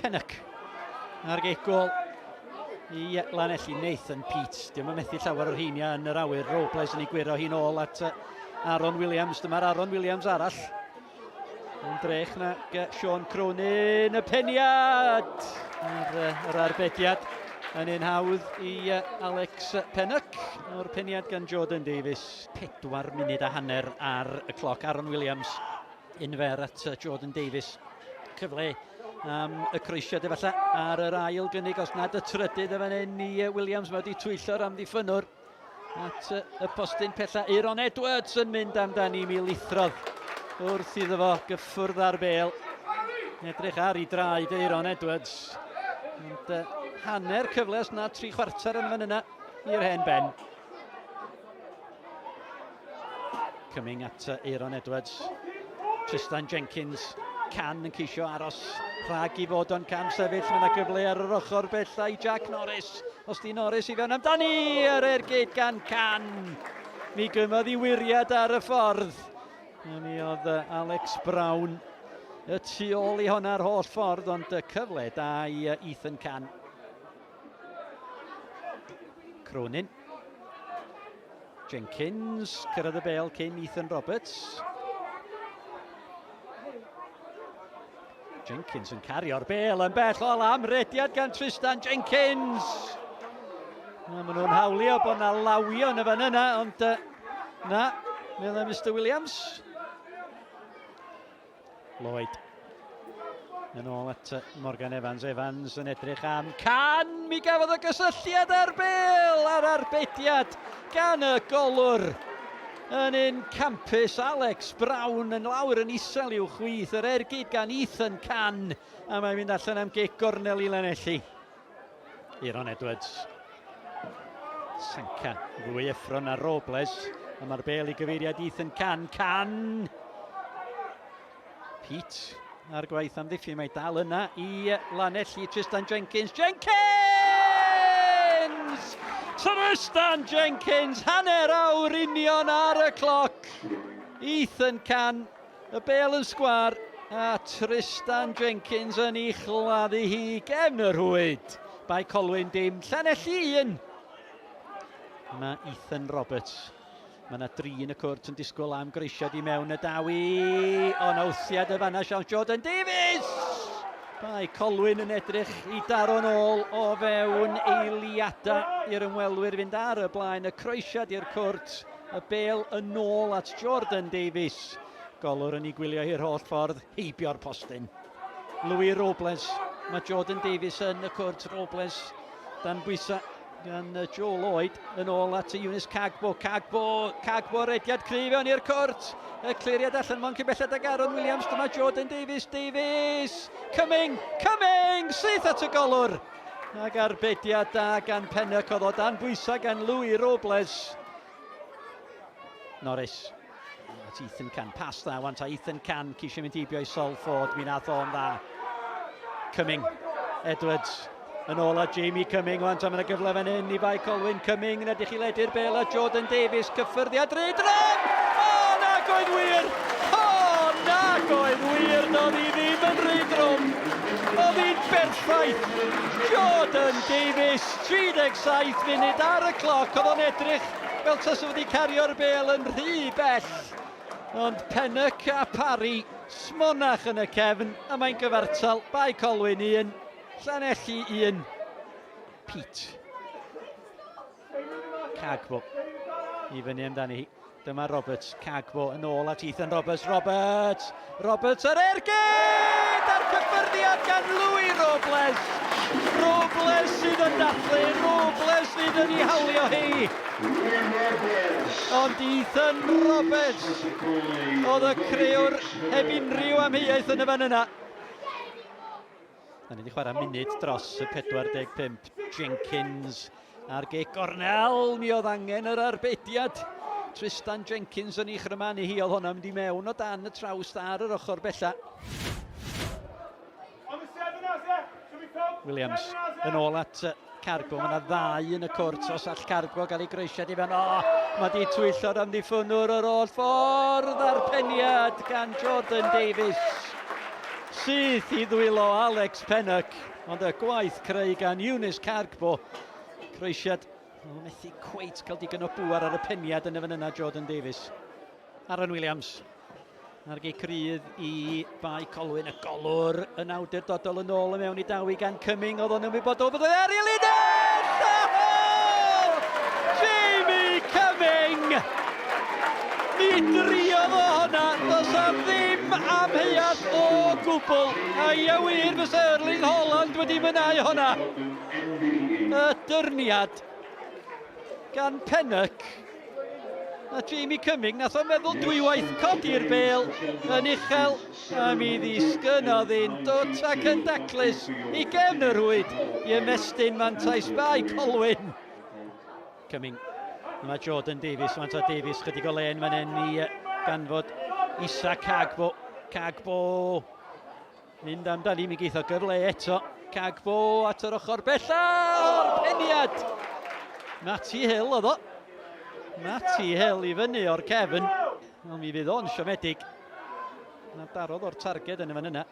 Pennock ar gic gol i Lanelli. Nathan Peat. Diolch yn methu llawer o'r rheiniau yn yr awyr. Robles yn ei gwyro hi'n ôl at Aaron Williams. Dyma'r Aaron Williams arall. Yn drech na Sean Cronin, y peniad! Yr, yr arbediad yn un hawdd i Alex Pennock o'r peniad gan Jordan Davies. 4 munud a hanner ar y cloc. Aaron Williams un fer at Jordan Davies. Cyfle am y croesiad efallai ar yr ail gynnig, os nad y trydydd y fan hyn i Williams. Mae wedi twyllo'r amddiffynnwr at y postyn pella. Euron Edwards yn mynd amdani, mi lithrodd wrth iddo fo gyffwrdd ar bel. Edrych ar ei draed Euron Edwards. Ond hanner cyfle os na 3/4 yn fan yna i'r hen ben. Coming at Euron Edwards. Tristan Jenkins. Can yn ceisio aros rhag i fod o'n cam sefyll. Mae yna gyfle ar yr ochr bella i Jack Norris. Os di Norris i fewn amdani yr ergyd gan Can. Mi gymodd i wiriad ar y ffordd. A mi oedd Alex Brown y tu ôl i honna'r holl ffordd, ond y cyfle da i Ethan Can. Cronin. Jenkins, cyrraedd y bel cyn Ethan Roberts. Jenkins yn cario'r bel yn bell o am rediad gan Tristan Jenkins. Na, maen nhw'n hawlio bod na lawio yn y fan yna, ond na, meddai Mr Williams. Lloyd. Yn ôl at Morgan Evans. Evans yn edrych am can. Mi gafodd y gysylltiad ar bel a'r arbediad gan y golwr. Yn un campus, Alex Brown yn lawr yn isel i'w chwith. Yr ergyd gan Ethan Can. A mae'n mynd allan am gic gornel i Lanelli. Euron Edwards. Sanka, fwy effro na Robles. A mae'r bel i gyfeiriad Ethan Can. Can! Pete ar gwaith amddiffyn. Mae dal yna i Lanelli. Tristan Jenkins. Jenkins! Tristan Jenkins! Hanner awr union ar y cloc. Ethan Can Y bêl yn sgwâr a Tristan Jenkins yn ei chladdu hi gefn y rhwyd. Bae Colwyn dim, Llanelli 1. Mae Ethan Roberts. Mae yna dri yn y cwrt yn disgwyl am groesiad i mewn y daw i ond awthiad y fanna siawns Jordan Davies! Bae Colwyn yn edrych i daro'n ôl o fewn eiliadau i'r ymwelwyr fynd ar y blaen y croesiad i'r cwrt. Y bêl yn ôl at Jordan Davies. Golwr yn ei gwylio hi'r holl ffordd heibio'r postyn. Louis Robles. Mae Jordan Davies yn y cwrt. Robles dan bwysau gan Joe Lloyd yn ôl at Eunice Cagbo. Cagbo, Cagbo rediad cryf fewn i'r cwrt. Y cliriad allan mo'n cyn belled ag Aaron Williams. Dyma Jordan Davies. Davies! Cumming! Cumming! Syth at y golwr! Ac arbediad da gan Pennock oedd o dan bwysau gan Louis Robles. Norris. At Ethan Can. Pas dda wan ta Ethan Can. Ceisio mynd heibio i Sol Ford. Mi nath o'n dda. Cumming. Edwards. Yn ôl at Jamie Cumming wan ta mae'n gyfle fan hyn i Bae Colwyn. Cumming yn edrych i ledu'r bel a Jordan Davies. Cyffyrddiad rhy drwm! O, nag oedd wir! O, nag oedd wir! Doedd hi ddim yn rhy drwm! Oedd hi'n berffaith! Jordan Davies, 37 munud ar y cloc, oedd o'n edrych fel tasa wedi cario'r bel yn rhy bell. Ond Pennock a Parry, smonach yn y cefn, a mae'n gyfartal, Bae Colwyn 1, Llanelli 1. Pete. Cagbo i fyny amdani hi. Dyma Roberts, Cagbo yn ôl at Ethan Roberts, Roberts, Roberts yr ergyd! A'r cyffyrddiad gan Louis Robles! Robles sydd yn dathlu, Robles fydd yn ei hawlio hi! Ond Ethan Roberts oedd y crëwr heb unrhyw amheuaeth yn y fan yna. Da ni wedi chwarae munud dros y 45. Jenkins ar gic gornel. Mi oedd angen yr arbediad. Tristan Jenkins yn ei chrymanu hi. Oedd hwnna'n mynd i mewn o dan y trawst ar yr ochr bella. Williams yn ôl at Cargo. Mae yna ddau yn y cwrt. Os all Cargo gael ei groesiad i fewn. O, mae di twyllo'r amddiffynnwr yr oll ffordd a'r peniad gan Jordan Davies. syth i ddwylo Alex Pennock, ond y gwaith creu gan Eunice Kargbo. Croesiad, o, methu cweit cael digon o bŵer ar y peniad yn y fan yna Jordan Davies. Aaron Williams ar gic rydd i Bae Colwyn, y golwr yn awdurdodol yn ôl y mewn i dawi gan Cumming, oedd o'n ymwybodol bod oedd ar ei linell! Oh! Jamie Cumming! Mi driodd o honna, does am ddim amheuaeth o gwbl. A ia wir, fysa Erling Haaland wedi mynau honna. Y dyrniad gan Pennock. A Jamie Cumming, nath o'n meddwl dwywaith codi'r bel yn uchel a mi ddisgynnodd un dwt ac yn daclus i gefn y rhwyd i ymestyn mantais Bae Colwyn. Cumming. Mae Jordan Davies, mae'n ta Davies chydig o len fan hyn i ganfod Isa Cagbo. Cagbo Mynd amdani, mi geith o gyfle eto. Cagbo at yr ochr bella o'r peniad. Matty Hill oedd o. Matty Hill i fyny o'r cefn. Wel, mi fydd o'n siomedig. Na darodd o'r targed yn y fan yna.